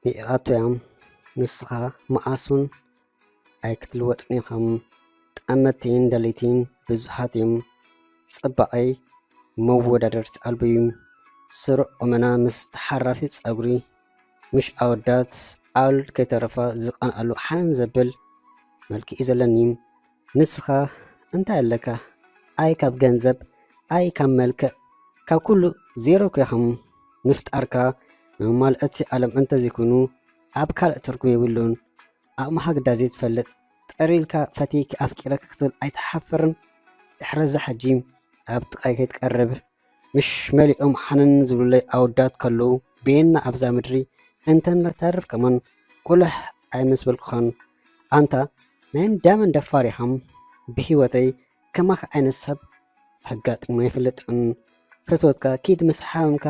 ንኢቓቶያም ንስኻ መዓሱን ኣይክትልወጥን ኢኻም። ጠመቲን ደለይቲን ብዙሓት እዮም። ጽባቐይ መወዳደርቲ ኣልቦ እዩ። ስሩዕ ቁመና ምስ ተሓራፊ ጸጉሪ፣ ምሽ ኣወዳት ኣል ከይተረፋ ዝቐንኣሉ ሓነን ዘብል መልክዕ እዩ ዘለኒ። ንስኻ እንታይ ኣለካ? ኣይ ካብ ገንዘብ፣ ኣይ ካብ መልክዕ፣ ካብ ኩሉ ዜሮ እኮ ኢኻም። ምፍጣርካ መማልእቲ ዓለም እንተዘይኮይኑ ኣብ ካልእ ትርጉም የብሉን። ዓቕምኻ ግዳ ዘይትፈልጥ፣ ጥር ኢልካ ፈትየኪ ኣፍቂረኪ ክትብል ኣይትሓፍርን? ድሕሪ እዚ ሕጂ ኣብ ጥቓይ ከይትቀርብ፣ ምሽ መሊኦም ሓነን ዝብሉለይ ኣወዳት ከለዉ፣ ቤና ኣብዛ ምድሪ እንተነተርፍ ከማን ቁልሕ ኣይምስበልኩኻን። ኣንታ ናይ እንዳመን ደፋር ኢኻም። ብህይወተይ ከማኻ ዓይነት ሰብ ኣጋጢሙኒ ኣይፈልጥን። ፍትወትካ ኪድ ምስ ሓመምካ፣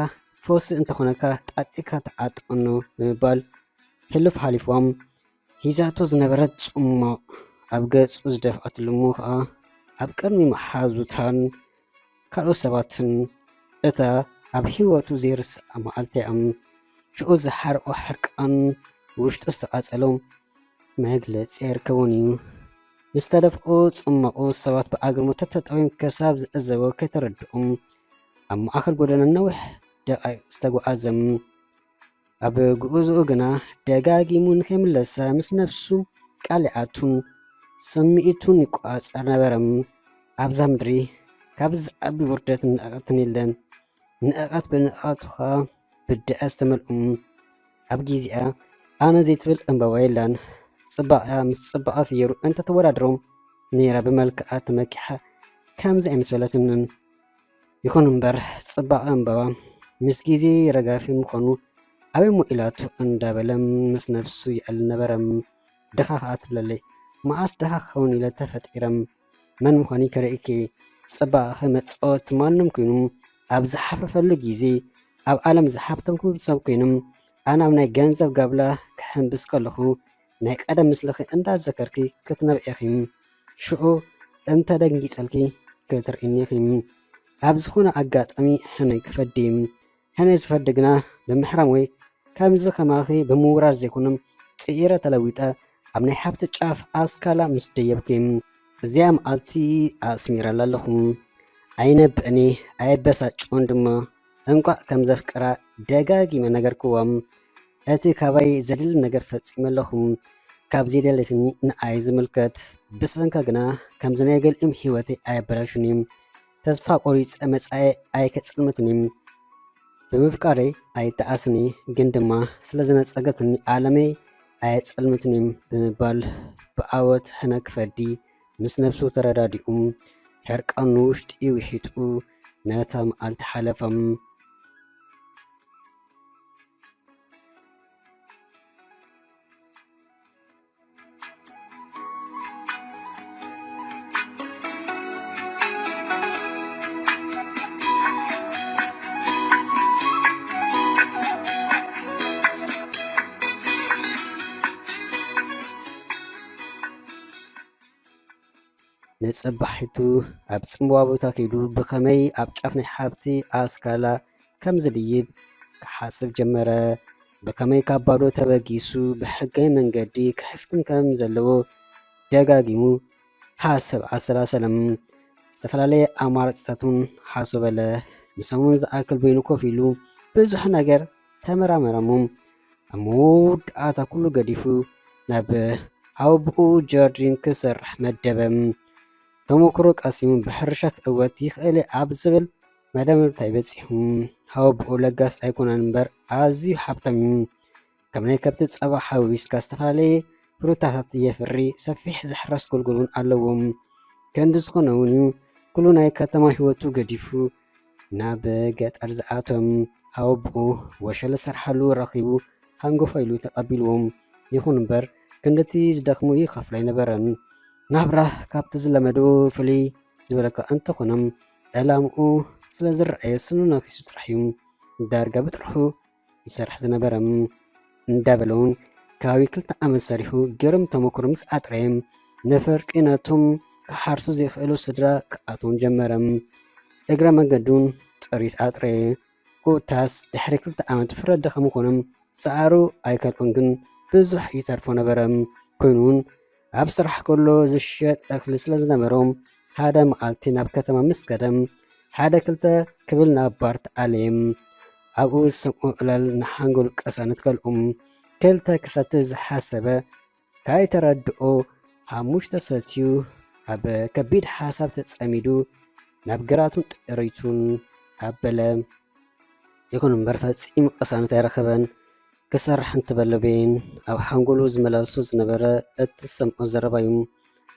ፈውሲ እንተኾነካ ጣጢካ ተዓጥቐኖ ብምባል ሕሉፍ ሓሊፍዋም ሒዛቶ ዝነበረት ጽሟቕ ኣብ ገጹ ዝደፍኣትሉ እሞ ኸኣ ኣብ ቅድሚ መሓዙታን ካልኦት ሰባትን እታ ኣብ ህይወቱ ዘይርስዓ መዓልቲ እያ። ሽዑ ዝሓርቆ ሕርቃን ውሽጡ ዝተቓጸሎ መግለጺ ኣይርከቦን እዩ። ምስ ተደፍኦ ጽማቑ ሰባት ብኣግርሞት ተተጠውዮም ክሳብ ዝዕዘቦ ከይተረድኦም ኣብ ማእከል ጎደና ነዊሕ ደቓይቕ ዝተጓዓዘ። ኣብ ጉዕዞኡ ግና ደጋጊሙ ንኸይምለሳ ምስ ነብሱ ቃል ይኣቱን ስምዒቱን ይቆጻጸር ነበረ። ኣብዛ ምድሪ ካብ ዝዓቢ ውርደት ንዕቐትን የለን። ንዕቐት ብንዕቐቱ ኸኣ ብድዐ ዝተመልኡ። ኣብ ግዜኣ ኣነ ዘይትብል ዕምባባ የላን። ጽባቐኣ ምስ ጽባቐ ፍየሩ እንተተወዳድሮ ነይራ ብመልክዓ ተመኪሓ ከምዚ ኣይምስበለትንን። ይኹን እምበር ጽባቐ ዕምባባ ምስ ግዜ ረጋፊ ምዃኑ ኣበይ እሞ ኢላቶ እንዳበለ ምስ ነብሱ ይዕልል ነበረ። ድኻ ኸኣ ትብለለይ። መዓስ ድኻ ክኸውን ኢለ ተፈጢረ? መን ምዃነይ ከርእየኪ? ጽባቐኺ መጻወቲ ማንም ኮይኑ ኣብ ዝሓፈፈሉ ግዜ ኣብ ዓለም ዝሃብተምኩ ሰብ ኮይኑ ኣነ ኣብ ናይ ገንዘብ ጋብላ ክሕምብስ ከለኹ ናይ ቀደም ምስልኺ እንዳዘከርኪ ክትነብዒ ኢኺ። ሽዑ እንተ ደንጊጸልኪ ክትርእይኒ ኢኺ። ኣብ ዝኾነ ኣጋጣሚ ሕነ ክፈዲ። ሕነ ዝፈዲ ግና ብምሕራም ወይ ከምዚ ከማኺ ብምውራር ዘይኮነ ጽዒረ ተለዊጠ ኣብ ናይ ሃብቲ ጫፍ ኣስካላ ምስ ደየብኩ። እዚኣ መዓልቲ ኣስሚረላ ኣለኹ። ኣይነብዕኒ ኣየበሳጭዎን ድማ። እንቋዕ ከም ዘፍቅራ ደጋጊመ ነገርክዎም። እቲ ካባይ ዘድሊ ነገር ፈጺመ ኣለኹ። ካብ ዘይደለትኒ ንኣይ ዝምልከት። ብሰንካ ግና ከምዚ ናይ ገሊኦም ህይወተይ ኣየበላሹን እዩ። ተስፋ ቆሪጸ መጻኢ ኣይከጽልምትን እዩ። ብምፍቃረይ ኣይተኣስኒ፣ ግን ድማ ስለ ዝነጸገትኒ ዓለመይ ኣየጸልምትን እዩ ብምባል ብዓወት ሕነ ክፈዲ ምስ ነብሱ ተረዳዲኡ ሕርቃኑ ውሽጢ ውሒጡ ነታ መዓልቲ ሓለፈ። ንጽባሒቱ ኣብ ጽምዋ ቦታ ከይዱ ብኸመይ ኣብ ጫፍ ናይ ሃብቲ ኣስካላ ከም ዝድይብ ክሓስብ ጀመረ። ብኸመይ ካብ ባዶ ተበጊሱ ብሕጋዊ መንገዲ ክሕፍትም ከም ዘለዎ ደጋጊሙ ሓሰብ ኣሰላሰለም። ዝተፈላለየ ኣማራጺታት እውን ሓሶ በለ። ንሰሙን ዝኣክል በይኑ ኮፍ ኢሉ ብዙሕ ነገር ተመራመረሙ። ኣብ መወዳእታ ኩሉ ገዲፉ ናብ ሓወቦኡ ጀርዲን ክሰርሕ መደበ። ተመኩሮ ቀሲሙ ብሕርሻ ክእወት ይኽእል ኣብ ዝብል መደምደምታ በጺሑ። ሓወቦኡ ለጋስ ኣይኮነን እምበር ኣዝዩ ሃብታም እዩ። ከም ናይ ከብቲ ጸባ ሓዊስካ ዝተፈላለየ ፍሩታታት የፍሪ፣ ሰፊሕ ዝሕረስ ጎልጎል እውን ኣለዎም። ክንዲ ዝኾነ እውን እዩ ኩሉ ናይ ከተማ ህይወቱ ገዲፉ ናብ ገጠር ዝኣቶም። ሓወቦኡ ወሸለ ዝሰርሓሉ ረኺቡ ሃንጎፋ ኢሉ ተቐቢልዎም። ይኹን እምበር ክንድቲ ዝደኽሞ ይኸፍሎ ኣይነበረን። ናብራ ካብቲ ዝለመዶ ፍልይ ዝበለካ እንተኾነ ዕላምኡ ስለ ዝረኣየ ስኑ ነኺሱ ጥራሕ እዩ ዳርጋ ብጥርሑ ይሰርሕ ዝነበረ። እንዳበለ እውን ከባቢ ክልተ ዓመት ሰሪሑ ግርም ተመክሮ ምስ ኣጥረየ ንፍርቂ ነቶም ክሓርሱ ዘይኽእሉ ስድራ ክኣትዎም ጀመረ። እግረ መንገዱን ጥሪት ኣጥረየ። ኮታስ ድሕሪ ክልተ ዓመት ፍረ ድኻም ኮነ ጻዕሩ ኣይከልኦን ግን ብዙሕ ይተርፎ ነበረ። ኮይኑ እውን ኣብ ስራሕ ከሎ ዝሸጥ እኽሊ ስለ ዝነበሮም ሓደ መዓልቲ ናብ ከተማ ምስ ከደም ሓደ ክልተ ክብል ናብ ባር ተኣለየም። ኣብኡ ዝሰምዖ ዕላል ንሓንጎሉ ቀሳነት ከልኡም ክልተ ክሰቲ ዝሓሰበ ካይተረድኦ ሓሙሽተ ሰትዩ ኣብ ከቢድ ሓሳብ ተጸሚዱ ናብ ግራቱን ጥሪቱን ኣበለ። ይኹን እምበር ፈጺሙ ቅሳነት ኣይረኸበን። ክሰርሕ እንትበለ ቤን ኣብ ሓንጎሉ ዝመላልሶ ዝነበረ እቲ ዝሰምዖ ዘረባዩ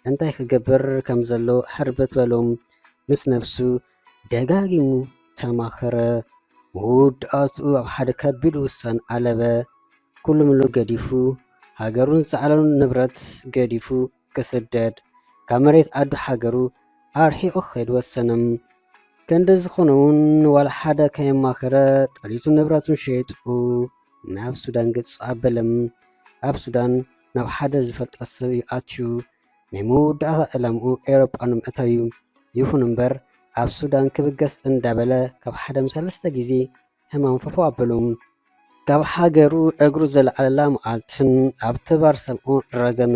እንታይ ክገብር ከም ዘሎ ሕርበት በሎም ምስ ነብሱ ደጋጊሙ ተማኸረ። መወዳእትኡ ኣብ ሓደ ከቢድ ውሳን ኣለበ። ኩሉ ምሉ ገዲፉ ሃገሩን ዝዓለሉን ንብረት ገዲፉ ክስደድ ካብ መሬት ኣዱ ሃገሩ ኣርሒቑ ክኸይድ ወሰነ። ክንዲ ዝኾነ እውን ዋላ ሓደ ከየማኸረ ጥሪቱ ንብረቱን ሸይጡ ናብ ሱዳን ገጹ ኣበለ። ኣብ ሱዳን ናብ ሓደ ዝፈልጦ ሰብ እዩ ኣትዩ። ናይ መወዳእታ ዕላምኡ ኤውሮጳ ንምእታው እዩ። ይኹን እምበር ኣብ ሱዳን ክብገስ እንዳበለ ካብ ሓደ ምስ ሰለስተ ግዜ ሕማም ፈፈው ኣበሉ። ካብ ሃገሩ እግሩ ዘለዓለላ መዓልትን ኣብቲ ባር ሰብኡ ረገመ።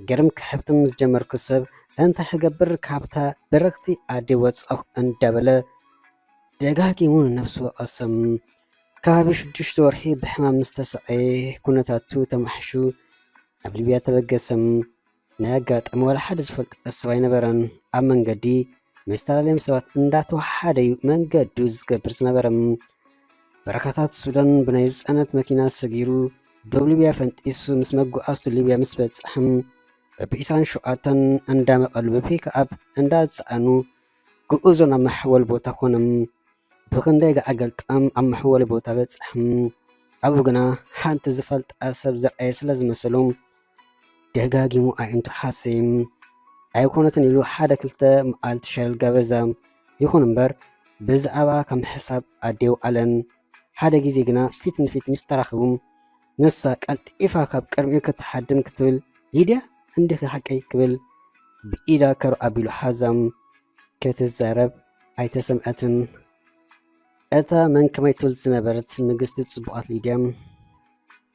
ገርም ክሕብትም ዝጀመርኩ ሰብ እንታይ ክገብር ካብታ በረኽቲ ኣደ ወጻኹ እንዳበለ ደጋጊሙ ንነብሱ ወቐሰ። ከባቢ ሽዱሽተ ወርሒ ብሕማም ምስ ተሰቐየ ኩነታቱ ተማሕሹ ናብ ሊብያ ተበገሰ። ናይ ኣጋጣሚ ዋላ ሓደ ዝፈልጦ ሰብ ኣይነበረን። ኣብ መንገዲ ምስ ተላለዮም ሰባት እንዳተወሓደ እዩ መንገዱ ዝገብር ዝነበረ። በረኻታት ሱዳን ብናይ ዝጸነት መኪና ሰጊሩ ዶብ ሊብያ ፈንጢሱ ምስ መጓዓዝቱ ሊብያ ምስ በጽሐ በብዒስራን ሸውዓተን እንዳመቐሉ ብፒክኣፕ እንዳጸዓኑ ጉዕዞ ናብ መሐወሊ ቦታ ኮነ። ብኽንደይ ገዓ ገልጣም ኣብ መሐወሊ ቦታ በጽሐ። ኣብኡ ግና ሓንቲ ዝፈልጣ ሰብ ዝረኣየ ስለ ዝመሰሉ ደጋጊሙ ኣዒንቱ ሓሰየ። ኣይኮነትን ኢሉ ሓደ ክልተ መዓልቲ ሸለል ጋበዛ። ይኹን እምበር ብዛዕባ ካብ ምሕሳብ ኣዴው ኣለን። ሓደ ግዜ ግና ፊት ንፊት ምስ ተራኸቡ ንሳ ቀልጢፋ ካብ ቅድሚኡ ክትሓድም ክትብል ሊድያ እንዲኺ ሓቀይ ክብል ብኢዳ ከር ኣቢሉ ሓዛ። ክትዛረብ ኣይተሰምዐትን። እታ መንከማይ ትብል ዝነበረት ንግስቲ ጽቡቓት ሊድያ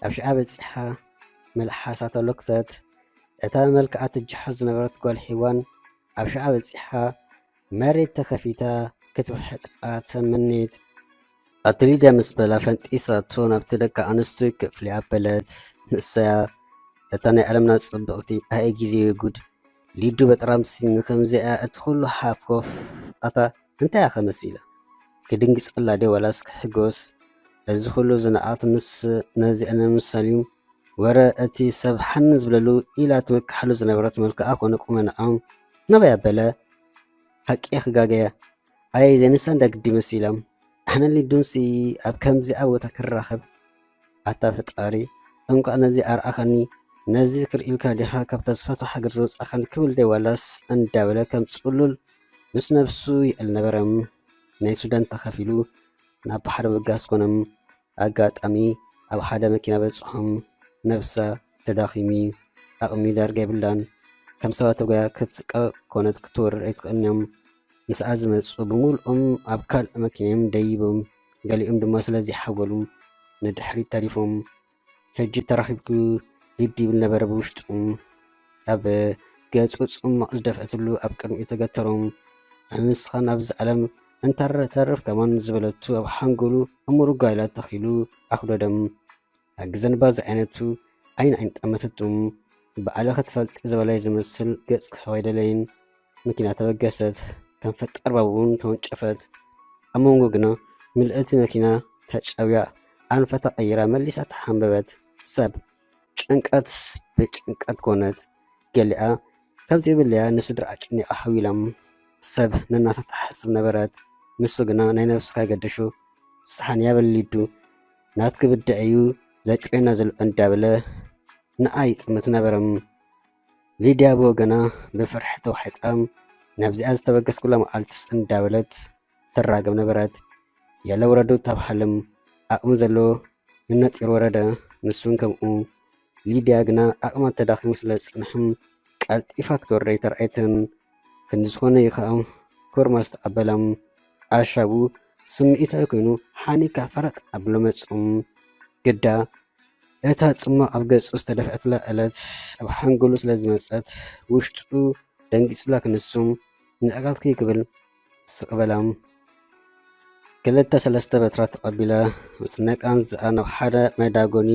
ኣብ ሽዓ በጺሓ መልሓሳ ተሎክተት። እታ መልክዓ ትጅሖ ዝነበረት ጓል ሄዋን ኣብ ሽዓ በጺሓ መሬት ተኸፊታ ክትውሕጣ ተመነየት። ኣቲ ሊድያ ምስ በላ ፈንጢሳቶ ናብቲ ደቂ ኣንስትዮ ክፍሊ ኣበለት። ንሰያ እታ ናይ ዓለምና ጽብቕቲ ኣየ ግዜ ጉድ ሊዱ በጥራምሲ ንኸምዚኣ እቲ ኩሉ ሓፍኮፍ ኣታ እንታይ እያ ከመሲላ? ክድንግጸላ ድየ ዋላስ ክሕጎስ? እዚ ኩሉ ዝነኣት ምስ ነዚኣ ንምሳል እዩ። ወረ እቲ ሰብ ሓን ዝብለሉ ኢላ ትምክሓሉ ዝነበረት መልክዓ ኮነ ቁመናኣ ናበይ ኣበለ? ሓቂ እየ ክጋገየ? ኣየ ዘንሳ እንዳ ግዲ መሲላ። ኣነ ሊዱንሲ ኣብ ከምዚኣ ቦታ ክራኸብ? ኣታ ፈጣሪ እንኳዕ ነዚ ኣርኣኻኒ። ነዚ ክርኢ ኢልካ ዲኻ ካብታ ዝፈትዋ ሃገር ዘውጻኻኒ ክብል ደይ ዋላስ እንዳበለ ከም ጽሉል ምስ ነብሱ ይእል ነበረ። ናይ ሱዳን ተኸፊሉ ናብ ባሕሪ ምብጋስ ኮነ። ኣጋጣሚ ኣብ ሓደ መኪና በጽሖም። ነብሳ ተዳኺሚ ዓቕሚ ዳርጋ የብላን። ከም ሰባት ተጎያ ክትስቀል ኮነት ክትወርር ኣይትኽእልን እዮም። ምስኣ ዝመጹ ብምልኦም ኣብ ካልእ መኪና እዮም ደይቦም። ገሊኦም ድማ ስለ ዘይሓወሉ ንድሕሪት ተሪፎም። ሕጂ ተራኺብኩ ሊድ ይብል ነበረ ብውሽጡ። ኣብ ገጹ ጽማቕ ዝደፍአትሉ ኣብ ቅድሚኡ ተገተሮም። ኣንስኻ ናብዚ ዓለም እንተረተርፍ ከማን ዝበለቱ ኣብ ሓንጎሉ እምሩ ጓይላ ተኺሉ ኣኽደዶም። ኣግዘን ባዚ ዓይነቱ ዓይን ዓይን ጠመተቱ። ባዕለ ክትፈልጥ ዝበላይ ዝመስል ገጽ ክህብ ኣይደለይን። መኪና ተበገሰት። ከም ፈጣር ባቡን ተወንጨፈት። ኣብ መንጎ ግና ምልእቲ መኪና ተጨውያ ኣንፈታ ቀይራ መሊሳ ተሓንበበት። ሰብ ጭንቀት ብጭንቀት ኮነት። ገሊኣ ካብ ዘይብለያ ንስድራ ኣጨኒቓ ሓዊሎም። ሰብ ነናታ ትሓስብ ነበረት። ንሱ ግና ናይ ነብስካ ገድሹ ሰሓን ያበል ሊዱ ናትኪ ብድዕ እዩ ዘጭወና ዘሎ እንዳበለ ንኣ ይጥምት ነበረ። ሊድያ ብወገና ብፍርሒ ተዋሒጣ ናብዚኣ ዝተበገስኩላ መዓልትስ እንዳበለት ትራገም ነበረት። ያለ ወረዱ ተብሃልም ዓቕሚ ዘሎ ንነጢር ወረደ። ንሱን ከምኡ። ሊድያ ግና ዓቕማ ተዳኺሙ ስለ ዝጸንሐም ቀልጢፋ ክትወርድ ኣይተርኣየትን። ክንዲ ዝኾነ እዩ ከኣ ኮርማስ ተቐበላ። ኣሻቡ ስምዒታዊ ኮይኑ ሓኒካ ፈረጥ ኣብሎ መጹ። ግዳ እታ ጽማ ኣብ ገጹ ዝተደፍአትላ ዕለት ኣብ ሓንጎሉ ስለ ዝመጸት ውሽጡ ደንጊጹላ ክንሱም ንዕቀትኪ ክብል ስቕ በላ። ክልተ ሰለስተ በትራት ተቐቢላ ምስ ነቃንዝኣ ናብ ሓደ መዳጎኒ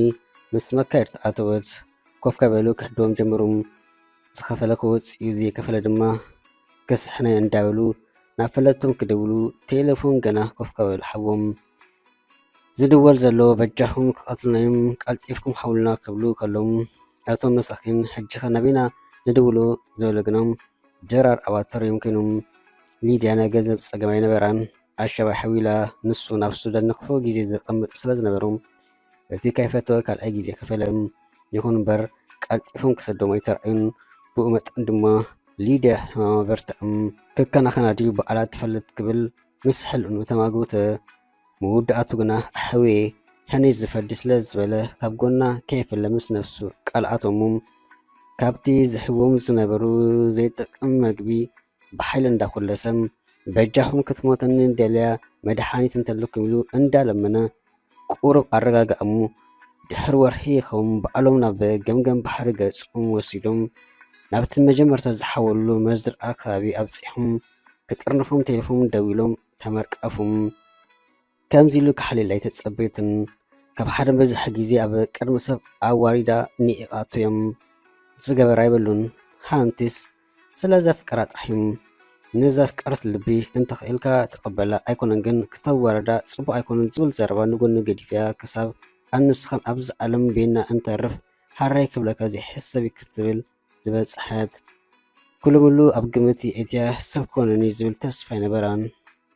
ምስ መካየድቲ ኣተወት። ኮፍ ከበሉ ክሕድዎም ጀመሩ። ዝኸፈለ ክወጽእ እዩ፣ ዘይከፈለ ድማ ክስሕነ እንዳበሉ ናብ ፈለጥቶም ክድውሉ ቴሌፎን ገና ኮፍ ከበሉ ሓዎም ዝድወል ዘሎ። በጃኹም ክቐትሉና እዮም፣ ቀልጢፍኩም ሓውሉና ክብሉ ከሎም እቶም መሳኪን ሕጂ ኸ ናበይና ንድውሎ ዝበሉ ግና ጀራር ኣባተር እዮም ኮይኖም። ሊድያ ናይ ገንዘብ ጸገም ኣይነበራን። ኣሸባይ ሓዊላ ንሱ ናብ ሱዳን ንክፉ ግዜ ዘቐምጡ ስለ ዝነበሩ እቲ ከይፈተወ ካልኣይ ግዜ ከፈለ። ይኹን እምበር ቀልጢፎም ክሰዶም ኣይተራእዩን። ብኡ መጠን ድማ ሊድያ ሕማማ በርትዕም ክከናኸና ድዩ በዓላ ትፈልጥ ክብል ምስ ሕልእኑ ተማግቡተ። መወዳእቱ ግና ኣሕዌ ሕነይ ዝፈዲ ስለ ዝበለ ካብ ጎና ከይፍለ ምስ ነፍሱ ቃል ኣተሙ። ካብቲ ዝህዎም ዝነበሩ ዘይጠቅም መግቢ ብሓይሊ እንዳኮለሰ በጃኹም ክትሞተኒ ደልያ መድሓኒት እንተለኩም ኢሉ እንዳለመነ ቁሩብ ኣረጋግኣሙ። ድሕሪ ወርሒ ይኸውን ባዕሎም ናብ ገምገም ባሕሪ ገጾም ወሲዶም ናብቲ መጀመርታ ዝሓወሉ መዝርኣ ከባቢ ኣብጺሖም ክጥርንፎም ቴሌፎን ደዊሎም ተመርቀፉም። ከምዚ ኢሉ ክሓልየላ ኣይተጸበዩትን። ካብ ሓደ በዝሒ ግዜ ኣብ ቅድሚ ሰብ ኣዋሪዳ ንዒቓቶ እዮም። ዝገበር ኣይብሉን። ሓንቲስ ስለ ዘፍቀራ ጥራሕ እዩ። ንዘፍቀረት ልቢ እንተኽኢልካ ትቐበላ ኣይኮነን ግን ክተዋርዳ ጽቡቕ ኣይኮነን ዝብል ዘረባ ንጎኒ ገዲፍያ ክሳብ ኣንስኻን ኣብዚ ዓለም ቤና እንተርፍ ሓራይ ክብለካ ዘይሕሰብ እዩ ክትብል ዝበጽሐት። ኩሉ ምሉ ኣብ ግምት የእትያ ሰብ ክኾነኒ ዝብል ተስፋ ኣይነበራን።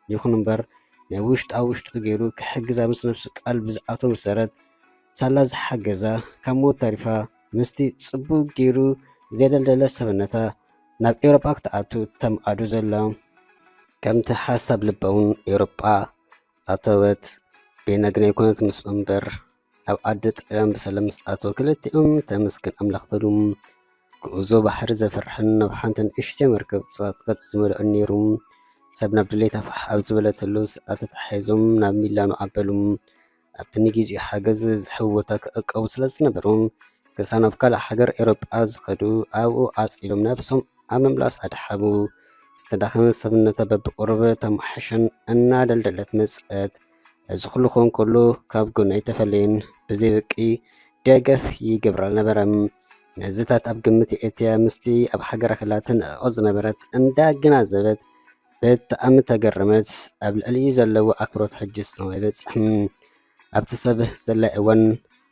ይኹን እምበር ናይ ውሽጣ ውሽጡ ገይሩ ክሕግዛ ምስ ነብሱ ቃል ብዝኣቶ መሰረት ሳላ ዝሓገዛ ካብ ሞት ተሪፋ ምስቲ ጽቡቕ ገይሩ ዘደልደለ ሰብነታ ናብ ኤውሮጳ ክትኣቱ ተምኣዱ ዘላ። ከምቲ ሓሳብ ልባ እውን ኤውሮጳ ኣተወት። ቤና ግን ኣይኮነት ምስኡ እምበር ኣብ ዓዲ ጣልያን ብሰላም ምስ ኣተወ ክልቲኦም ተመስገን ኣምላኽ በሉ። ጉዕዞ ባሕሪ ዘፍርሕን ናብ ሓንቲ ንእሽተይ መርከብ ጸቕጥቅጥ ዝመልኦን ነይሩ። ሰብ ናብ ድሌታ ፋሕ ኣብ ዝበለትሉ ሰዓት ተታሒዞም ናብ ሚላኖ ኣበሉ። ኣብቲ ንጊዜኡ ሓገዝ ዝህብ ቦታ ክዕቀቡ ስለ ዝነበሮም ክሳብ ናብ ካልእ ሃገር ኤውሮጳ ዝኸዱ ኣብኡ ዓጺሎም ነብሶም ኣብ ምምላስ ኣድሓሙ። ዝተዳኸመ ሰብነታ በብቁሩብ ተማሓሸን እናደልደለት መጸት። እዚ ኩሉ ክኸውን ከሎ ካብ ጎና ኣይተፈለየን። ብዘይ በቂ ደገፍ ይገብራ ነበረ። ነዚታት ኣብ ግምት የእትያ ምስቲ ኣብ ሃገራ ክላ ትንዕቆ ዝነበረት እንዳገናዘበት ብጣዕሚ ተገረመት። ኣብ ልዕሊኡ ዘለዎ ኣክብሮት ሕጂ ሰማይ በጽሕ። ኣብቲ ሰብ ዘላ እዋን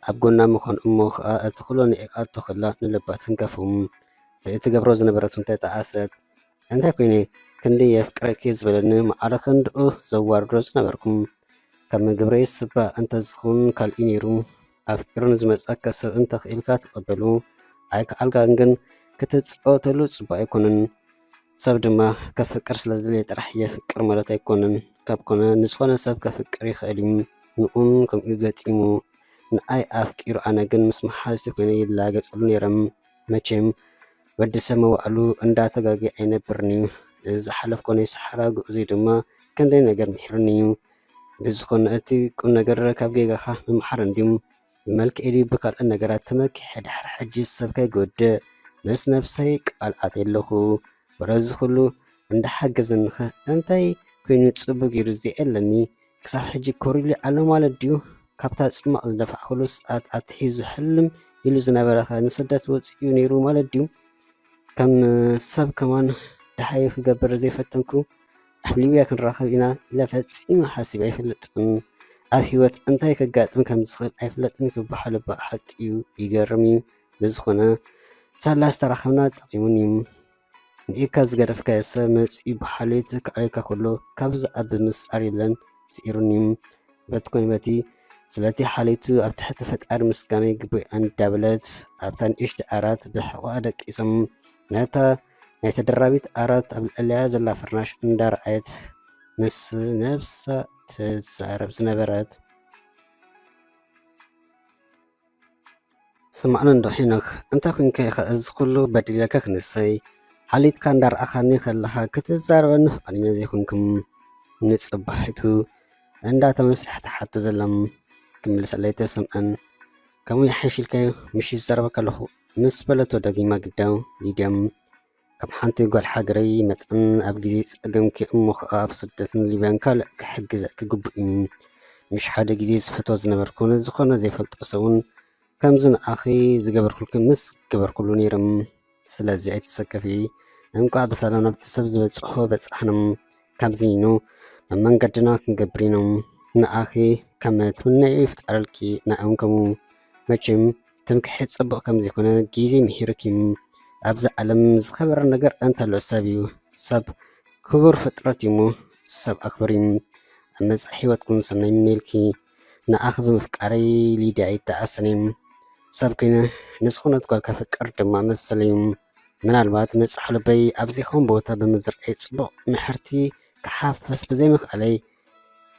ኣብ ጎና ምዃን እሞ ኸኣ እቲ ኩሉ ንዒቓቶ ክላ ንልባ ትንከፉ። ብእትገብሮ ዝነበረት እውን ተጠኣሰት። እንታይ ኮይነ ክንደይ የፍቅረኪ ዝበለኒ ማዕረ ክንድኡ ዘዋርዶ ዝነበርኩም። ካብ መግብረይ ስባ እንተዝኸውን ካልእ ነይሩ። ኣፍቂሩ ንዝመጸካ ሰብ እንተኽኢልካ ትቐበሉ ኣይከኣልካን ግን ክትጻወተሉ ጽቡቕ ኣይኮነን። ሰብ ድማ ከፍቅር ስለ ዝደለየ ጥራሕ የፍቅር ማለት ኣይኮነን። ካብ ኮነ ንዝኾነ ሰብ ከፍቅር ይኽእል እዩ። ንኡን ከምኡ ገጢሙ ንኣይ ኣፍቂሩ ኣነ ግን ምስ መሓዝቲ ኮይነ ይላገጸሉ ነይረ። መቸም ወዲ ሰብ መዋእሉ እንዳተጋገየ ኣይነብርን እዩ። እዚ ዝሓለፍኮ ናይ ሰሓራ ጉዕዞይ ድማ ክንደይ ነገር ምሒሩኒ እዩ። ብዝኾነ እቲ ቁም ነገር ካብ ጌጋኻ ምምሓር እንድዩ። ብመልክዕ ድዩ ብካልእ ነገራት ተመኪሐ ድሕሪ ሕጂ ሰብ ከይጎድእ ምስ ነብሰይ ቃል ኣትየ ኣለኹ። ወረ እዚ ኩሉ እንዳሓገዘኒኸ እንታይ ኮይኑ ጽቡቕ ገይሩ ዘየለኒ ክሳብ ሕጂ ኮሪሉ ኣሎ ማለት ድዩ? ካብታ ጽማቕ ዝደፋዕኩሉ ሰዓት ኣትሒዙ ሕልም ኢሉ ዝነበረኸ ንስደት ወጺኡ ነይሩ ማለት ድዩ? ከም ሰብ ከማን ደሃዩ ክገብር ዘይፈተንኩ ኣብ ሊብያ ክንራኸብ ኢና ኢለ ፈጺመ ሓሲበ ኣይፈልጥን። ኣብ ህይወት እንታይ ከጋጥም ከም ዝኽእል ኣይፍለጥን ክበሃል እባ ሓቂ እዩ፣ ይገርም እዩ። ብዝኾነ ሳላ ዝተራኸብና ጠቒሙኒ እዩ። ንኢካ ዝገደፍካዮ ሰብ መጺኡ ብሓልዮት ከዕልየካ ከሎ ካብ ዝዓቢ ምስዓር የለን፣ ስዒሩኒ እዩ። በቲ ኮነ በቲ ስለቲ ሓልዮቱ ኣብ ትሕቲ ፈጣሪ ምስጋና ይግብኦ እንዳበለት ኣብታ ንእሽቲ ዓራት ብሕቖኣ ደቂሶም ነታ ናይ ተደራቢት ዓራት ኣብ ልዕሊኣ ዘላ ፍርናሽ እንዳረኣየት ምስ ነብሳ ትዛረብ ዝነበረት። ስማዕኒ እንዶ ሄኖክ፣ እንታይ ኮንካ ኢኻ እዚ ኩሉ በዲለካ ክንሰይ? ሓሊትካ እንዳረኣኻኒ ከለኻ ክትዛረበኒ ፍቓደኛ ዘይኮንኩም። ንጽባሒቱ እንዳተመስሐ ትሓቶ ዘላ። ክምልሰለይ ተሰምዐን። ከምኡ ይሓይሽ ኢልካዮ ምሽ ዝዛረበካ ኣለኹ ምስ በለቶ ደጊማ ግዳ ሊድያ ከም ሓንቲ ጓል ሃገረይ መጠን ኣብ ግዜ ጸገምኪ እሞ ኸኣ ኣብ ስደትን ሊብያን ካልእ ክሕግዘኪ ግቡእ እዩ። ምሽ ሓደ ግዜ ዝፈትዎ ዝነበርኩ ንዝኾነ ዘይፈልጦ ሰብን ከምዚ ንኣኺ ዝገበርኩልኪ ምስ ገበርኩሉ ነይረ። ስለዚ ኣይትሰከፊ። እንቋዕ ብሰላም ናብቲ ሰብ ዝበጽሖ በጻሕና። ካብዚ ኑ መመንገድና ክንገብር ኢና። ንኣኺ ከም ትምነዮ ይፍጠረልኪ። ንኣውን ከምኡ። መቸም ትምክሕቲ ጽቡቕ ከም ዘይኮነ ግዜ ምሂሩኪ። ኣብዚ ዓለም ዝኸበረ ነገር እንተሎ ሰብ እዩ። ሰብ ክቡር ፍጥረት እዩ እሞ ሰብ ኣኽብሪ። ኣብ መጻኢ ህይወትኩም ሰናይ ይምነየልኪ። ንኣኺ ብምፍቃረይ ሊድያ ኣይተኣሰን እየ። ሰብ ኮይነ ንዝኾነት ጓል ከፍቅር ድማ መሰለይ እዩ። ምናልባት ንጹሕ ልበይ ኣብ ዘይኸውን ቦታ ብምዝርኣይ ጽቡቕ ምሕርቲ ክሓፍስ ብዘይምኽኣለይ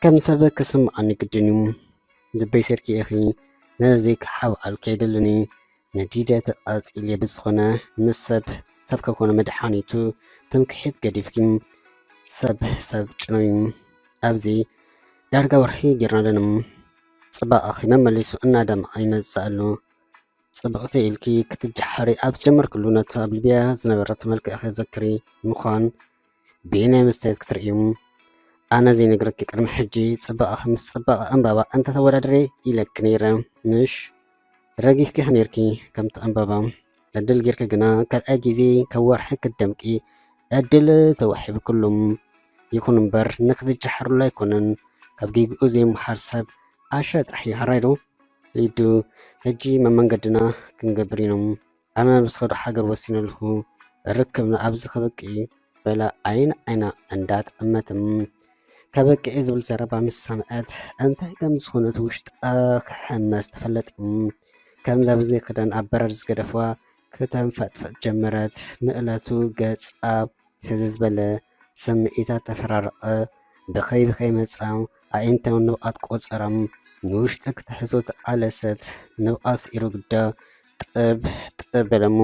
ከም ሰብ ክስምዓኒ ግድን እዩ። ልበይ ሰርቂ ኢኺ፣ ነዚ ክሓብኣልኪ ኣይደልን። ንዲደ ተቓጺለ ብዝኾነ ምስ ሰብ፣ ሰብ ከይኮነ መድሓኒቱ ትምክሒት ገዲፍኪ ሰብ፣ ሰብ ጭነዩ። ኣብዚ ዳርጋ ወርሒ ጌርና ኣለና። ጽባቐኺ መመሊሱ እናደመቐ ይመጽእ ኣሎ። ጽብቕቲ ኢልኪ ክትጀሓሪ ኣብ ዝጀመርክሉ ነቲ ኣብ ሊብያ ዝነበረት መልክዕኺ ዘክሪ ምዃን ብናይ መስትያት ክትርእዩ። ኣነ ዘይነግረኪ ቅድሚ ሕጂ ጽባቐኺ ምስ ጽባቐ ዕምባባ እንተተወዳድሪ ኢለኪ ነይረ ምሽ? ረጊፍኪ ኔርኪ ከምቲ ዕምባባ። ዕድል ጌርኪ ግና ካልኣይ ግዜ ካብ ወርሒ ክትደምቂ ዕድል ተዋሂብክሉ። ይኹን እምበር ንክትጀሓርሉ ኣይኮነን። ካብ ጌግኡ ዘይምሃር ሰብ ዓሻ ጥራሕ እዩ። ሕራይ ዶ? ሊዱ፣ ሕጂ መመንገድና ክንገብር ኢና። ኣነ ብዝኸዶ ሃገር ወሲነ ኣለኹ። ርክብና ኣብዚ ከበቅዕ እዩ በላ ዓይኒ ዓይና እንዳጠመተት። ከበቅዕ ዝብል ዘረባ ምስ ሰምዐት እንታይ ከም ዝኾነት ውሽጣ ክሕመስ ተፈለጠ። ከምዛ ብዘይ ክዳን ኣብ በረድ ዝገደፍዋ ክተንፈጥፈጥ ጀመረት። ንእለቱ ገጻ ፍዝዝ በለ። ስምዒታ ተፈራረቐ። ብኸይ ብኸይ መጻ። ኣዒንታ ንብቓት ቆጸራ። ንውሽጢ ክትሕዞ ተቓለሰት። ንብቓት ስዒሩ ግዳ ጥብ ጥብ በለ እሞ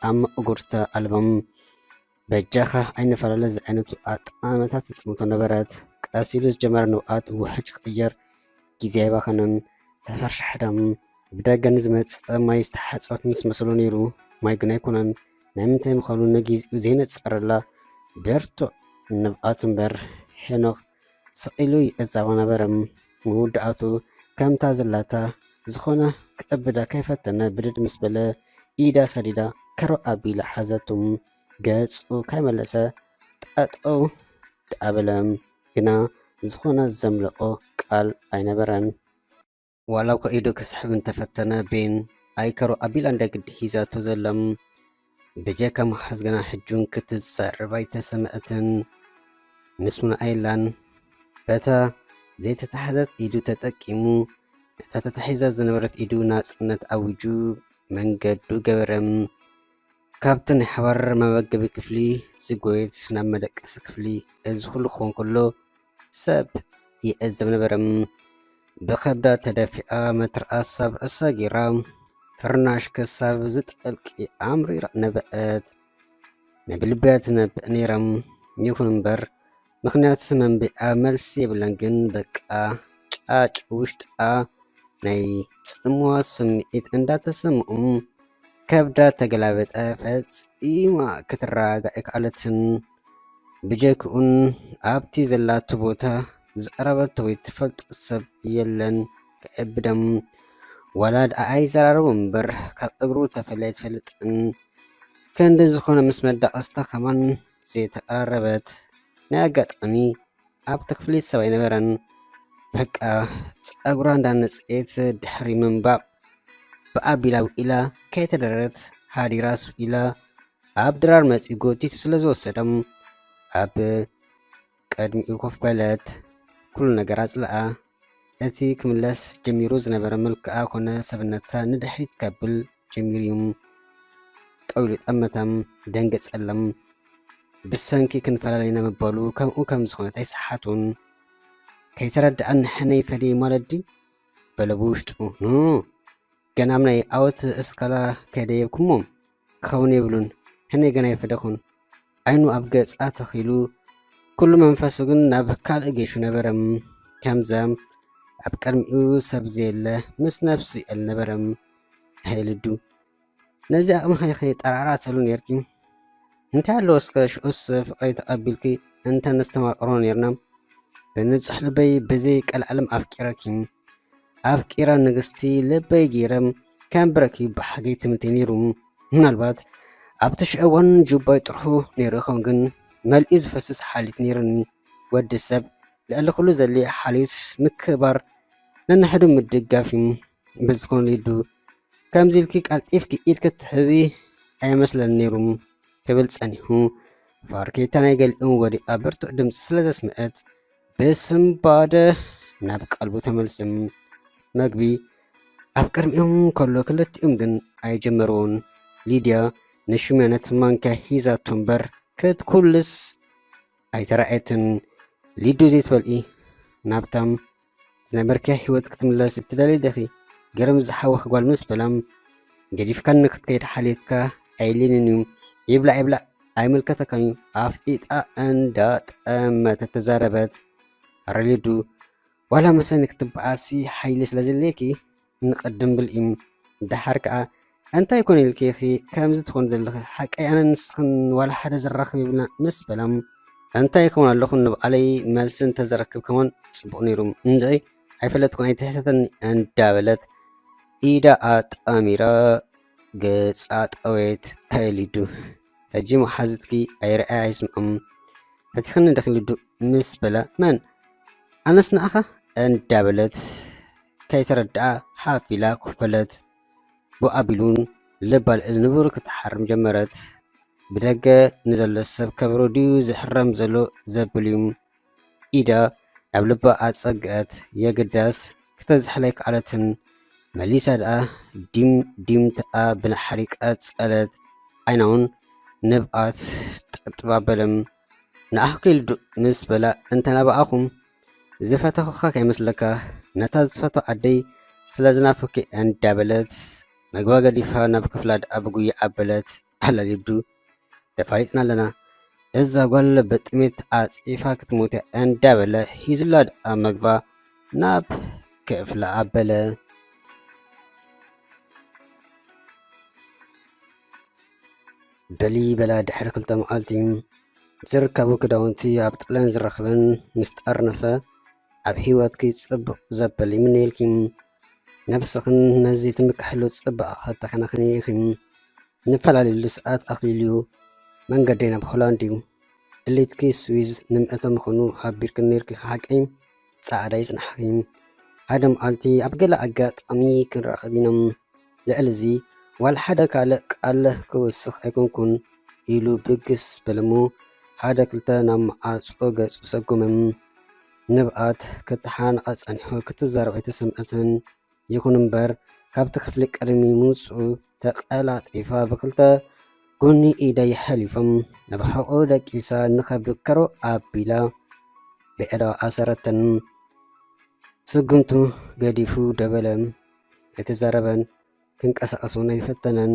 ኣብ መእጉርታ ኣልቦ። በጃኻ ኣይንፈላለ ዝዓይነቱ ኣጠማምታ ትጥምቶ ነበረት። ቀስ ኢሉ ዝጀመረ ንብቓት ውሕጅ ክቕየር ግዜ ኣይባኸነን። ተፈርሻሕዳ። ብደገ ንዝመጽእ ማይ ዝተሓጸበት ምስ መሰሎ ነይሩ። ማይ ግን ኣይኮነን። ናይ ምንታይ ምዃኑ ንግዜኡ ዘይነጸረላ ብርቱዕ ንብቓት እምበር። ሄኖክ ስቕ ኢሉ ይዕዘባ ነበረ። መወዳእቱ ከምታ ዘላታ ዝኾነ ክእብዳ ከይፈተነ ብድድ ምስ በለ ኢዳ ሰዲዳ ከርብ ኣቢላ ሓዘቱ። ገጹ ከይመለሰ ጠጠው ደኣ በለ። ግና ዝኾነ ዘምለቖ ቃል ኣይነበረን። ዋላ እኳ ኢዱ ክስሕብ እንተፈተነ፣ ቤን ኣይ ከርብ ኣቢላ እንዳ ግዲ ሒዛቶ ዘላ። ብጀካ ምሓዝ ግና ሕጂ እውን ክትዛረብ ኣይተሰምዐትን። ምስ ምንኣ የላን። በታ ዘይተታሕዘት ኢዱ ተጠቂሙ፣ ነታ ተታሒዛ ዝነበረት ኢዱ ናጽነት ኣዊጁ መንገዱ ገበረ። ካብቲ ናይ ሓባር መመገቢ ክፍሊ ዝጎየት ናብ መደቀሲ ክፍሊ። እዚ ኩሉ ክኸውን ከሎ ሰብ ይዕዘብ ነበረ። ብኸብዳ ተደፊኣ መትርኣስ ኣብ ርእሳ ገይራ፣ ፍርናሽ ክሳብ ዝጠልቂ ኣምሪራ ነበዐት። ናይ ብልብያ ትነብዕ ነይራ። ይኹን እምበር፣ ምኽንያት መንብዒኣ መልሲ የብላን፣ ግን በቃ ጫጭ ውሽጣ ናይ ጽምዋ ስምዒት እንዳተሰምኦም ከብዳ ተገላበጠ። ፈጺማ ክትረጋጋዕ ኣይከኣለትን። ብጀክኡን ኣብቲ ዘላቶ ቦታ ዝቐረበቶ ወይ ትፈልጦ ሰብ የለን። ክዕብደም ዋላ ደኣ ኣይዘራረቡ እምበር ካብ እግሩ ተፈልያ ኣይትፈልጥን። ክንዲ ዝኾነ ምስ መዳቐስታ ከማን ዘይተቐራረበት። ናይ ኣጋጣሚ ኣብቲ ክፍሊ ሰብ ኣይነበረን። በቃ ጸጉራ እንዳነጽኤት ድሕሪ ምንባቕ ብኣቢላ ውዒላ ከይተደረረት ሃዲራ ስኢላ ኣብ ድራር መጺኡ ጎቲቱ ስለ ዝወሰዶም ኣብ ቅድሚኡ ኮፍ በለት። ኩሉ ነገር ኣጽልኣ። እቲ ክምለስ ጀሚሩ ዝነበረ መልክዓ ኮነ ሰብነታ ንድሕሪት ከብል ጀሚሩ እዩ። ጠው ኢሉ ጠመተም፣ ደንገጸለም። ብሰንኪ ክንፈላለ ኢና ምባሉ ከምኡ ከም ዝኾነት ኣይሰሓቱን። ከይተረድኣኒ ሕነይ ፈደየ ማለት ድዩ? በለ ብውሽጡ። ኑ፣ ገና ኣብ ናይ ዓወት እስካላ ከይደየብኩሞም ክኸውን የብሉን። ሕነይ ገና ኣይፈደኹን። ዓይኑ ኣብ ገጻ ተኺሉ፣ ኩሉ መንፈሱ ግን ናብ ካልእ ገይሹ ነበረ። ከምዛ ኣብ ቅድሚኡ ሰብ ዘየለ ምስ ነብሱ ይእል ነበረ። ኣይ ልዱ፣ ነዚ ኣቕምኺ ጠራራተሉ ነይርኪ። እንታይ ኣለዎ እስከ ሽዑስ ፍቕሪ ተቐቢልኪ እንተ ነስተማቕሮ ነይርና። ብንጹሕ ልበይ ብዘይ ቀልዓለም ኣፍቂረኪ። ኣፍቂረ ንግስቲ ልበይ ገይረ ከንብረኪ ብሓገይ ትምንተይ ነይሩ። ምናልባት ኣብቲ ሽዑ እዋን ጁባይ ጥርሑ ነይሩ ይኸውን፣ ግን መሊኡ ዝፈስስ ሓልዮት ነይሩኒ። ወዲ ሰብ ልዕሊ ኩሉ ዘድልዮ ሓልዮት ምክብባር፣ ነንሕዱ ምድጋፍ እዩ። ብዝኾነ ልዱ፣ ከምዚ ኢልኪ ቀልጢፍኪ ኢድ ክትህቢ ኣይመስለን ነይሩ ክብል ጸኒሑ። ፋርኬታ ናይ ገሊኦም ወዲቓ ብርቱዕ ድምጺ ስለ ዘስምዐት፣ ብስንባደ ናብ ቀልቡ ተመልስም። መግቢ ኣብ ቅድሚኦም ከሎ ክልቲኦም ግን ኣይጀመርዎን። ሊድያ ንሽመነት ማንኪያ ሒዛቶ እምበር ክትኩልስ ኣይተራእየትን። ሊዱ ዘይትበልኢ ናብታም ዝነበርክያ ህይወት ክትምለስ እትደሊ ዲኺ? ገርም ዝሓወኺ ጓል ምስ በላም፣ ገዲፍካኒ ክትከይድ ሓልዮትካ ኣየድልየንን እዩ። ይብላዕ ይብላዕ ኣይምልከተካን እዩ። ኣፍጢጣ እንዳጠመተት ተዛረበት። ኣረ ሊዱ፣ ዋላ መሰኒ ክትበኣሲ ሓይሊ ስለ ዘድልየኪ ንቐድም ብልዒ። ደሓር ከኣ እንታይ ኮን ኢልኪ ኢኺ ከምዚ ትኾኒ ዘለኺ? ሓቀይ ኣነን ንስኽን ዋላ ሓደ ዘራኽብ የብልና ምስ በላ፣ እንታይ ክውን ኣለኹ ንባዕለይ መልሲ እንተዘረክብ ከማን ጽቡቕ ነይሩ። እንድዒ ኣይፈለጥኩን ኣይትሕተተኒ እንዳበለት ኢዳ ኣጣሚራ ገጻ ጠወየት። ኣይ ሊዱ፣ ሕጂ መሓዙትኪ ኣይረኣያ ኣይስምዖም። ፈቲኽኒ ዲኺ ሊዱ ምስ በላ፣ መን? ኣነስ ንዓኻ እንዳበለት ከይተረድኣ ሓፍ ኢላ ኮፍ በለት። ብኡ ኣቢሉ ልባ ልዕሊ ንቡር ክትሓርም ጀመረት። ብደገ ንዘሎ ሰብ ከብሮ ድዩ ዝሕረም ዘሎ ዘብል እዩ። ኢዳ ናብ ልባ ኣጸግአት። የግዳስ ክተዝሕላ ኣይከኣለትን። መሊሳ ደኣ ዲም ዲምታኣ ብናሕሪ ቀጸለት። ዓይና እውን ንብኣት ጥብጥብ ኣበለ። ንኣኹኪ ልዱ ምስ በላ፣ እንተ ናባኣኹም ዝፈተኹኻ ከይመስለካ፣ ነታ ዝፈትዋ ዓደይ ስለ ዝናፈኩ እንዳበለት መግባ ገዲፋ ናብ ክፍላ ደኣ ብጉያ ኣበለት። ኣላ ልዱ፣ ተፋሊጥና ኣለና። እዛ ጓል ብጥሜት ኣጽፊፋ ክትሞት እያ እንዳበለ ሒዙላ ደኣ መግባ ናብ ክፍላ ኣበለ። በሊ በላ ድሕሪ ክልተ መዓልቲ ዝርከቡ ክዳውንቲ ኣብ ጣልያን ዝረኽበን ምስ ጠርነፈ፣ ኣብ ህይወትኪ ጽቡቕ ዘበል ይምነየልኪ። ነብስኽን ነዚ ትምክሕሉ ጽባቐ ከተኸናኽኒ ኢኺ። ንፈላለየሉ ሰዓት ኣኽሊሉ እዩ። መንገደይ ናብ ሆላንድ እዩ። ድሌትኪ ስዊዝ ንምእቶ ምዃኑ ሓቢርክኒ ነይርኪ ሓቀይ? ጻዕዳ ይጽናሕኺ። ሓደ መዓልቲ ኣብ ገለ ኣጋጣሚ ክንራኸብ ኢና። ልዕሊ እዚ ዋላ ሓደ ካልእ ቃል ክውስኽ ኣይኮንኩን ኢሉ ብግስ በለ'ሞ፣ ሓደ ክልተ ናብ መዓጾ ገጹ ሰጎመ። ንብኣት ክትሓንቐ ጸኒሑ ክትዛረብ ኣይተሰምዐትን። ይኹን እምበር፣ ካብቲ ክፍሊ ቅድሚ ምውጽኡ ተቐላጢፋ ብክልተ ጎኒ ኢዳ የሐሊፎም ናብ ሕቖኡ ደቂሳ ንኸብዱ ከረው ኣቢላ ብኣእዳዋ ኣሰረተን። ስጉምቱ ገዲፉ ደበለ። ኣይተዛረበን፣ ክንቀሳቐስ እውን ኣይፈተነን።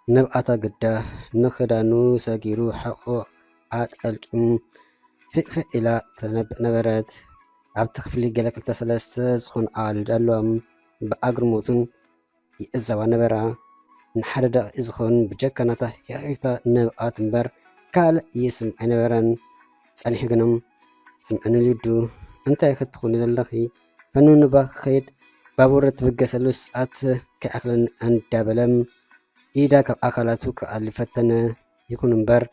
ንብኣታ ግዳ ንኽዳኑ ሰጊሩ ሕቖ ኣጠልቂሙ ፍቕፍቕ ኢላ ተነብእ ነበረት። ኣብቲ ክፍሊ ገለ ክልተ ሰለስተ ዝኾኑ ኣዋልድ ኣለዋ። ብኣግርሞትን ይዕዘባ ነበራ። ንሓደ ደቂቕ ዝኸውን ብጀካ ናታ ሂኺታ ንብኣት እምበር ካልእ ይስምዓ ኣይነበረን። ጸኒሑ ግና፣ ስምዕኒ ሊዱ፣ እንታይ ክትኾኒ ዘለኺ? ፈኑንባ ክኸይድ ባቡር እትብገሰሉ ሰዓት ከይኣኽለኒ እንዳበለ ኢዳ ካብ ኣካላቱ ክኣሊ ፈተነ። ይኹን እምበር፣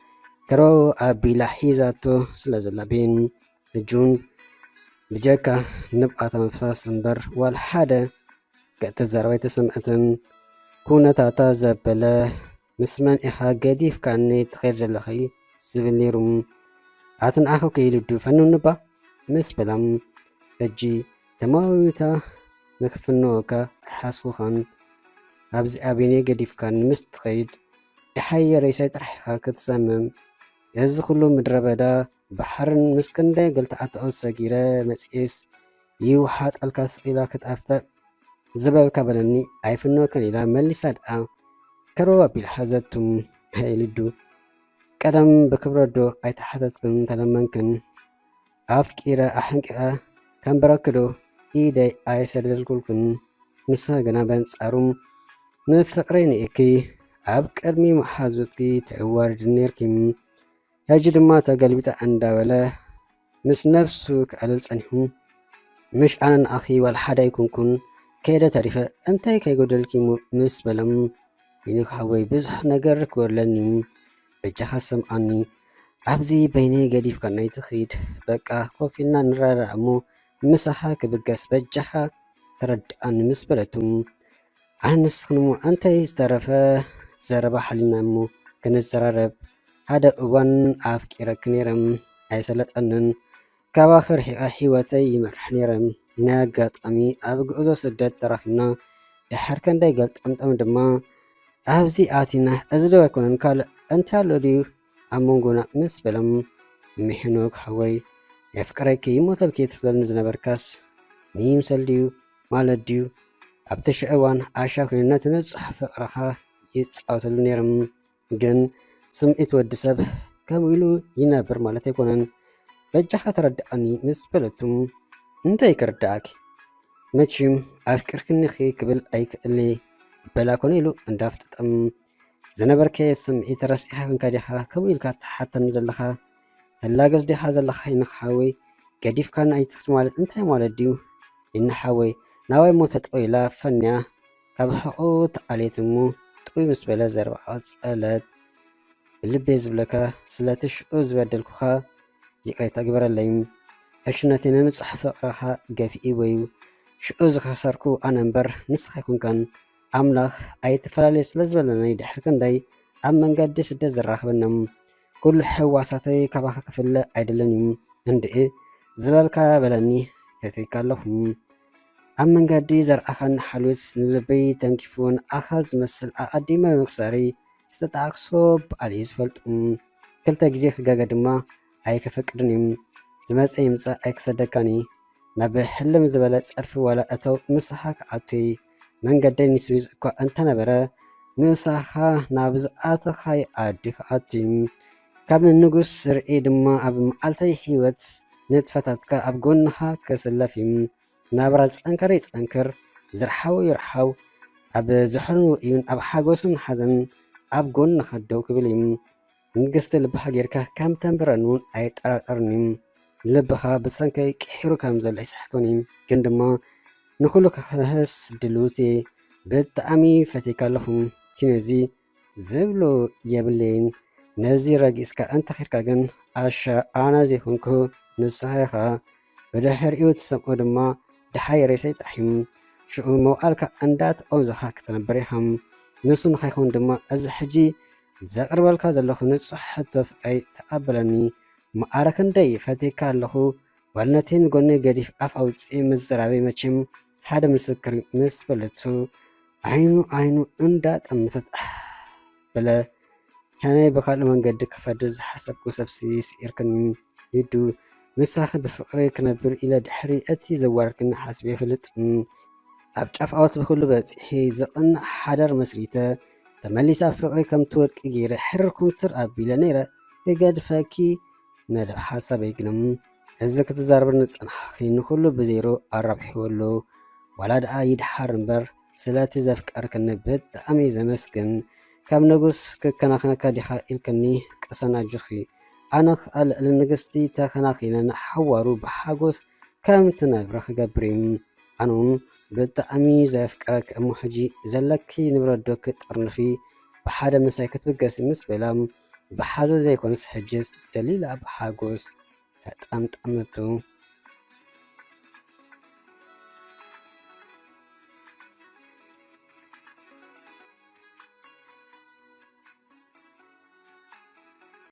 ከረው ኣቢላ ሒዛቶ ስለ ዘላ ቤን ሕጂ እውን ብጀካ ንብኣታ ምፍሳስ እምበር ዋላ ሓደ ክትዛረብ ኣይተሰምዐትን። ኩነታታ ዘበለ፣ ምስ መን ኢኻ ገዲፍካኒ ትኸይድ ዘለኺ? ዝብል ነይሩ። ኣቲ ንዓኺ ከይልዱ ፈኑንባ ምስ በላም፣ ሕጂ ተማዊታ ንክፍንወካ ኣይሓስኹኻን። ኣብዚ ኣበይነይ ገዲፍካኒ ምስ ትኸይድ፣ ደሓየ ሬሳይ ጥራሕ ኢኻ ክትሰምም። እዚ ኩሉ ምድረ በዳ ባሕርን ምስ ክንደይ ገልተዓትዖ ሰጊረ መጺኤስ፣ ይውሓጠልካ ስቕ ኢላ ክትኣፍእ ዝበልካ በለኒ፣ ኣይፍንወካን ኢላ መሊሳ ደኣ ከረው ኣቢላ ሓዘቱ። ሃይ ልዱ፣ ቀደም ብክብረት ዶ ኣይተሓተትክን ተለመንክን? ኣፍቂረ ኣሕንቂቐ ከንብረኪ ዶ ኢደይ ኣይሰደድኩልክን። ንስኺ ግና በንጻሩ ንፍቕረይ ንእኪ ኣብ ቅድሚ መሓዙትኪ ተዋርድኒ ነይርኪ። ሕጂ ድማ ተገልቢጠ እንዳበለ ምስ ነብሱ ክዕልል ጸኒሑ። ምሽ ኣነ ንኣኺ ዋላ ሓደ ኣይኮንኩን፣ ከይደ ተሪፈ እንታይ ከይጎደልኪ እሞ ምስ በሎም፣ ሄኖክ ሓወይ ብዙሕ ነገር ክጎድለኒ እዩ፣ በጃኻ ስምዓኒ፣ ኣብዚ በይነይ ገዲፍካኒ ኣይትኺድ፣ በቃ ኮፍ ኢልና ንረዳዳእ እሞ ምሳኻ ክብገስ በጃኻ ተረድኣኒ ምስ በለቱ። ኣነ ንስኽን እሞ እንታይ ዝተረፈ ዘረባ ሓሊና እሞ ክንዘራረብ፣ ሓደ እዋን ኣፍቂረኪ ነይረ ኣይሰለጠንን፣ ካባኺ ርሒቐ ህይወተይ ይመርሕ ነይረ። ናይ ኣጋጣሚ ኣብ ጉዕዞ ስደት ተራኺብና፣ ድሕር ክንደይ ገልጠምጠም ድማ ኣብዚ ኣቲና። እዚ ዶ ኣይኮነን ካልእ እንታይ ኣሎ ድዩ ኣብ መንጎና ምስ በሎም፣ እሚ ሄኖክ ሓወይ የፍቅረኪ ይሞተልኪ ትብለኒ ዝነበርካስ ንይምሰል ድዩ ማለት ድዩ? ኣብቲ ሽዑ እዋን ዓሻ ኮይኑ ነቲ ንጹሕ ፍቕርኻ ይጻወተሉ ነይሮም። ግን ስምዒት ወዲ ሰብ ከምኡ ኢሉ ይነብር ማለት ኣይኮነን። በጃኻ ተረድኣኒ ምስ በለቱ፣ እንታይ ክርድኣኪ? መችም ኣፍቂርክኒኺ ክብል ኣይክእልኒ በላ ኮነ ኢሉ እንዳፍጠጠም፣ ዝነበርከ ስምዒት ረሲዕካ ኮንካ ዲኻ ከምኡ ኢልካ ትሓተኒ ዘለኻ? ተላገስ ዲኻ ዘለኻ ሄኖክ ሓወይ? ገዲፍካኒ ኣይትኽድ ማለት እንታይ ማለት ድዩ? ሄኖክ ሓወይ ናባይ እሞ ተጠው ኢላ ፈንያ ካብ ሕቖኡ ተኣልየት እሞ ጥውይ ምስ በለ ዘረባ ቀጸለት። ብልበይ ዝብለካ ስለቲ ሽዑ ዝበደልኩኻ ይቕሬታ ግበረለይ። ዕሽነተይ ንንጹሕ ፍቕርኻ ገፊእዎ እዩ። ሽዑ ዝኸሰርኩ ኣነ እምበር ንስኻ ኣይኮንካን። ኣምላኽ ኣይትፈላለየ ስለ ዝበለኒ ድሕሪ ክንደይ ኣብ መንገዲ ስደት ዘራኽበና ኩሉ ሕዋሳተይ ካባኻ ክፍለ ኣይደልን እዩ። እንድዒ ዝበልካ በለኒ፣ ፈትየካ ኣለኹ። ኣብ መንገዲ ዘርኣኻኒ ሓልዮት ንልበይ ተንኪፉ ንኣኻ ዝመስል ኣቐዲመ ምክሳረይ ዝተጣዕሶ በዓል እዩ ዝፈልጥ። ክልተ ግዜ ክጋገ ድማ ኣይከፈቅድን እዩ። ዝመጸ ይምጻእ ኣይክሰደካን እዩ። ናብ ሕልም ዝበለ ጸድፊ ዋላ እተው ምሳኻ ክኣቱ እዩ። መንገደይ ንስዊዝ እኳ እንተነበረ ምሳኻ ናብ ዝኣተኻዮ ዓዲ ክኣቱ እዩ። ካብ ንጉስ ስርዒ ድማ ኣብ መዓልታዊ ህይወት ንጥፈታትካ ኣብ ጎንኻ ክስለፍ እዩ። ናብራ ዝጸንከረ ይጸንክር፣ ዝርሓው ይርሓው፣ ኣብ ዝሑልን ውዑይን ኣብ ሓጎስን ሓዘንን ኣብ ጎንኻ ደው ክብል እዩ። ንግስቲ ልብኻ ጌርካ ከም ተንብረኒ እውን ኣይጠራጠርን እዩ። ልብኻ ብሰንከይ ቅሒሩ ከም ዘሎ ይስሕቶን እዩ። ግን ድማ ንኹሉ ክኽህስ ድልውቲ ብጣዕሚ ፈትየካ ኣለኹ። ኪነዚ ዝብሎ የብለይን። ነዚ ረጊጽካ እንተኺድካ ግን ኣሻ ኣነ ዘይኮንኩ ንስኻ ኢኻ። ብድሕሪኡ ትሰምዖ ድማ ደሓይ ሬሰይ ጥራሕ እዩ። ሽዑ መውዓልካ እንዳተቐንዘኻ ክትነብር ኢኻ። ንሱ ንኸይኮን ድማ እዚ ሕጂ ዘቕርበልካ ዘለኹ ንጹሕ ሕቶ ፍቕረይ ተቐበለኒ። መዓረ ክንደይ ፈትየካ ኣለኹ። ዋልነተይ ንጎኒ ገዲፍ ኣፍ ኣውጺኤ ምዝራበይ መቸም ሓደ ምስክር ምስ በለቱ ዓይኑ ዓይኑ እንዳጠመተት ኣህ በለ። ከመይ ብኻልእ መንገዲ ክፈዲ ዝሓሰብኩ ሰብሲ ስዒርክኒ ሊዱ። ምሳኺ ብፍቕሪ ክነብር ኢለ ድሕሪ እቲ ዘዋረድክኒ ሓሲበ ኣይፈልጥን። ኣብ ጫፍ ዓወት ብኹሉ በጺሐ ዘቕንዕ ሓዳር መስሪተ ተመሊሰ ኣብ ፍቕሪ ከም ትወድቂ ገይረ ሕርር ኩምትር ኣቢለ ነይረ ክገድፈኪ መደብ ሓሳበይ ግንም እዚ ክትዛረብኒ ዝጸናሕኪ ንኹሉ ብዜሮ ኣራብሒዎ ኣሎ። ዋላ ደኣ ይድሓር እምበር ስለቲ ዘፍቀርክኒ ብጣዕሚ ዘመስግን። ካብ ንጉስ ክከናኸነካ ዲኻ ኢልክኒ ቅሰን ኣጆኺ። ኣነ ኸኣ ልዕሊ ንግስቲ ተኸናኺነ ንሓዋሩ ብሓጎስ ከም ትነብራ ክገብር እዩ። ኣነ እውን ብጣዕሚ ዘፍቅረኪ እሞ ሕጂ ዘለኪ ንብረት ዶ ክጥርንፊ ብሓደ ምሳይ ክትብገሲ ምስ በላ ብሓዘን ዘይኮነስ ሕጅስ ዘሊላ ብሓጎስ ተጠምጠመቱ።